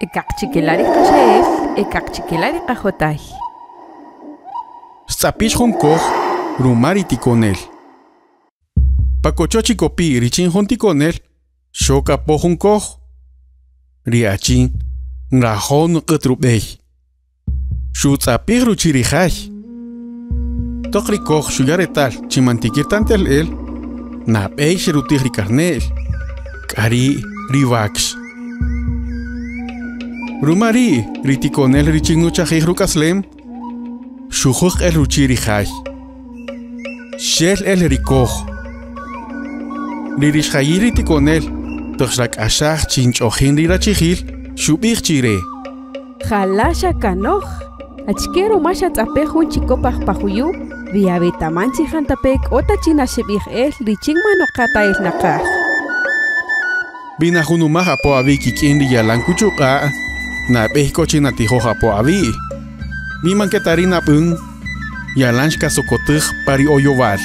Ekaqchikelari qaxe'el, ekaqchikelari qajotay. Xtz'apix jun koj ruma ri tikonel. Pa kochoch chikopi' richin jun tikonel, xok apo jun koj. Ri achin nrajo' nuq'ät rub'ey. Xutz'apij ruchi' ri jay. Toq ri koj xuya' retal chi man ntikir ta ntel el, nab'ey xerutij ri karne'l, k'a ri' ri wakx. Ruma ri' ri tikonel richin nuchajij ruk'aslem, xujüq el ruchi' ri jay. Xel el ri koj. Ri rixjayil ri tikonel toq xrak'axaj chi nch'ojin ri rachijil, xub'ij chi re. Jala' xakanoj. Achike ruma xatz'apej jun chikop aj pa juyu'? Ri awetaman chi jantape' k'o ta chi naxib'ij el richin man noqa ta el naqaj. Wi najunumaj apo awi' kik'in ri yalan kuchuq'a', nab'ey k'o chi natijoj apo awi'. Wi man ke ta ri' nab'än, yalan xkasokotäj pa ri oyowal.